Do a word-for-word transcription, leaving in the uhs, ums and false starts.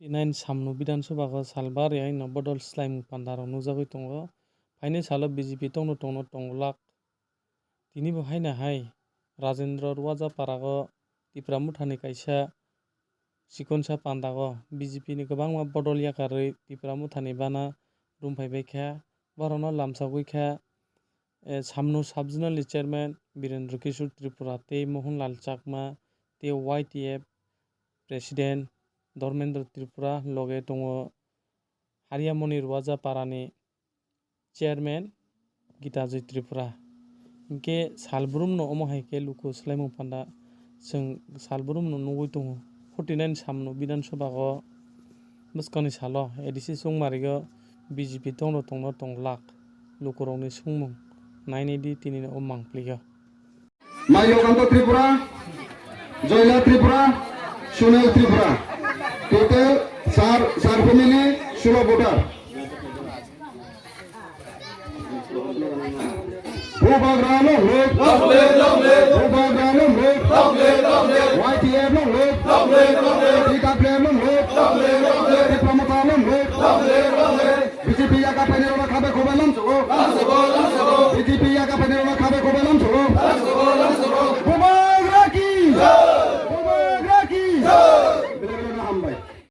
Nine Samnu Bidhan Sabha o salbar yaino bodol swlaimung pandarok nukjagwi tongo. Phainai salo B J P tongno tongno tongwlak. Tinibo haino hai Rajendra Ruwaja Parago Tipra Mothani kaisa chikonsa pandago B J P ni kwbangma bodol yakarwi Tipra Mothani bana rumphaibaikha. Borokno lamsagwi kha, eh, Samnu Sub-Zonal ni Chairman Birendra Kishore Tripura tei Mohanlal Chakma tei Y T F President Dharmendra Tripura, loge tongo Hariamoni Ruwaja Parani Chairman Gita Joy Tripura. Hinkhe salbrumno omo hai khe luku swlaimung panda chwng salbrumno nugwi tongo. Forty nine Samnu Bidhan Sabha o bwskangni salo A D C Chungmarigo B J P tongro tongno tong lak lukurokni swngmung nainai di tinino o mangpli o. Maiyokanta Tripura, Joyla Tripura, Sunil Tripura. Total sir, sir family, sulo voter. Bubagra long live. Bubagra long live. Y T F long live. T W F long live.